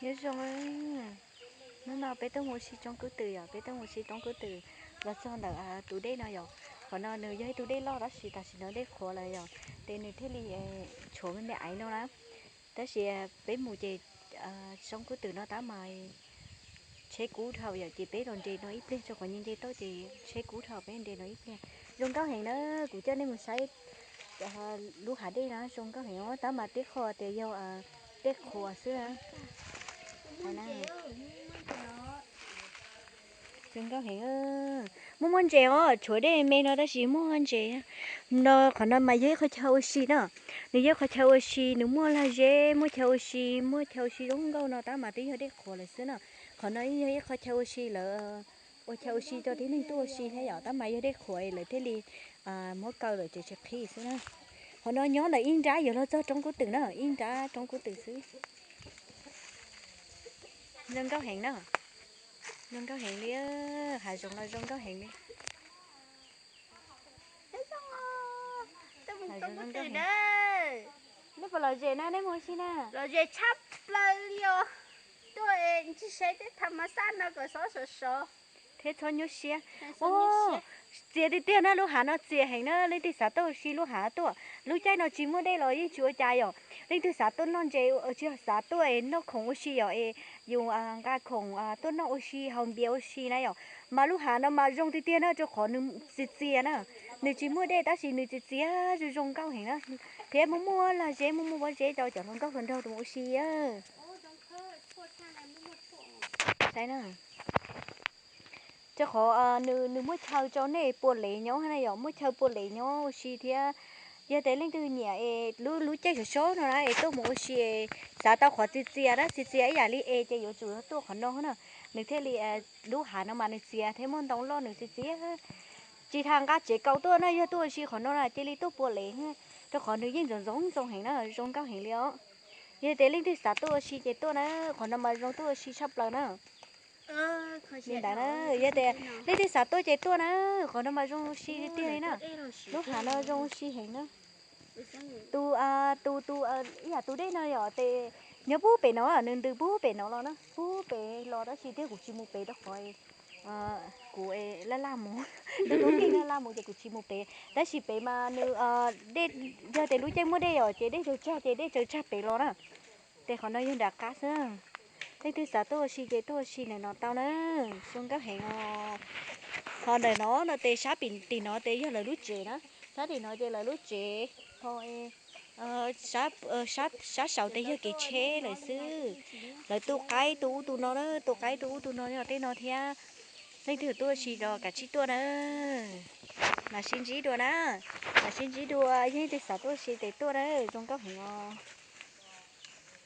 Nyob zoo, hnub no peb tuaj mus ua si tsoob kub twm yom, peb tuaj mus ua si tsoob kub twm los txog ntawm tus dej no yom. Qhov no nws yog ib tug dej loj tab sis tam sim no dej qhuav lawm yom, ces nws thiaj li tshuav me me aiv no na. Tab sis peb mus ces tsoob kub twm no tab mas tsheb kub dhau yom, ces peb los nres no ib pliag, rau qhov nce nce tuaj ces tsheb kub dhau, peb nres no ib pliag. Zoo nkauj heev na, kuv coj nej mus saib lub hav dej no zoo nkauj heev os, tab mas tib qho tias yog dej qhuav xwb. Zoo nkauj heev, muaj muaj ntses os, tshuav dej me no tab sis muaj ntses no. Qhov no mas yog ib qhov chaw ua si na, nws yog ib qhov chaw ua si, nws muaj lag zeb, muaj chaw ua si, muaj chaw ua si zoo nkauj no tab mas twb yog dej qhuav lawm xwb na. Qhov no yog ib qhov chaw ua si lawv ua chaw ua si rau tib neeg tuaj ua si thiab yom, tab mas yog dej qhuav lawv thiaj li muab kaw lawm ces tsis qhib xwb na. Qhov no nyob ntawm ib nrab yuav luag txog roob kub twm na, ib nrab roob kub twm xwb. Zoo nkauj heev na, zoo nkauj heev li, hav zoov los zoo nkauj heev li. Nej puas lom zem na, nej mus ua si na? Lom zem tshaj plaws li os. Tuaj ntsis saib tej tha ma xaj no kom sov sov sov thiab txhob nyuaj siab. Txias tiag tiag na, lub hav no txias heev na, leej twg xav tuaj ua si lub hav tuaj. Lub caij no tsis muaj dej los yeej tsis ua cas yom. Leej twg xav tuaj noj ntses, tsis xav tuaj noj khoom ua si yom, es yus nqa khoom tuaj noj ua si haus npias ua si na yom. Mas lub hav no mas zoo tiag tiag na, rau qhov nws txias txias na. Nws tsis muaj dej tab sis nws txias txias zoo zoo nkauj heev na, thiab muaj muaj lag zeb, muaj muaj pob zeb rau cov hluas nkauj hluas nraug mus ua si. Saib na, rau qhov nws muaj chaw rau nej pua lev nyob na yom, muaj chaw pua lev nyob ua si thiab. Yog tias leej twg nyiam es lub lub caij sov sov no na es tuaj mus ua si, xav tau qhov txias txias na, txias txias ib yam li es ces yuav tsum tuaj qhov no na. Nws thiaj li, lub hav no mas nws txias thiab muaj ntoo loj nws txias txias. Tsis tas nqa tsev kaus tuaj na, yog tuaj ua si qhov no na cia li tuaj pua lev, rau qhov nws yeej ntxoov ntxoov ntxoo heev na, zoo nkauj heev li os. Yog tias leej twg xav tuaj ua si ces tuaj na, qhov no mas zoo tuaj ua si tshaj plaws na. Li ntawd na, yog tias leej twg xav tuaj ces tuaj na, qhov no mas zoo ua si tiag tiag li na. Lub hav no zoo ua si heev na. Tus, tus, tus, ib yam tus dej no yom, ces nyob pub pem no, nws ntws pub pem no los na, pub pem los tab sis tiag kuv tsis mus pem rau qhov kuv laj laj mus, lub hnub nyoog laj laj mus ces kuv tsis mus pem. Tab sis pem mas nws, dej, yog tias lub caij muaj dej yom ces dej tsaws tsag ces dej tsaws tsag pem los na. Ces qhov no yog nram qab xwb. Leej twg xav tuaj ua si ces tuaj ua si ntawm no tau na, zoo nkauj heev os. Ho ntawm no no ces sab tim no ces yog lawv lub tsev na, sab tim no ces lawv lub tsev, ho sab saud ces yog kev tsheb lawm xwb. Lawv tu qaib tu ub tu no na, tu qaib tu ub tu no yog tej no thiab. Leej twg tuaj ua si los kav tsij tuaj na, mam sib ntsib dua na, mam sib ntsib dua, yog leej twg xav tuaj ua si ces tuaj na, zoo nkauj heev os.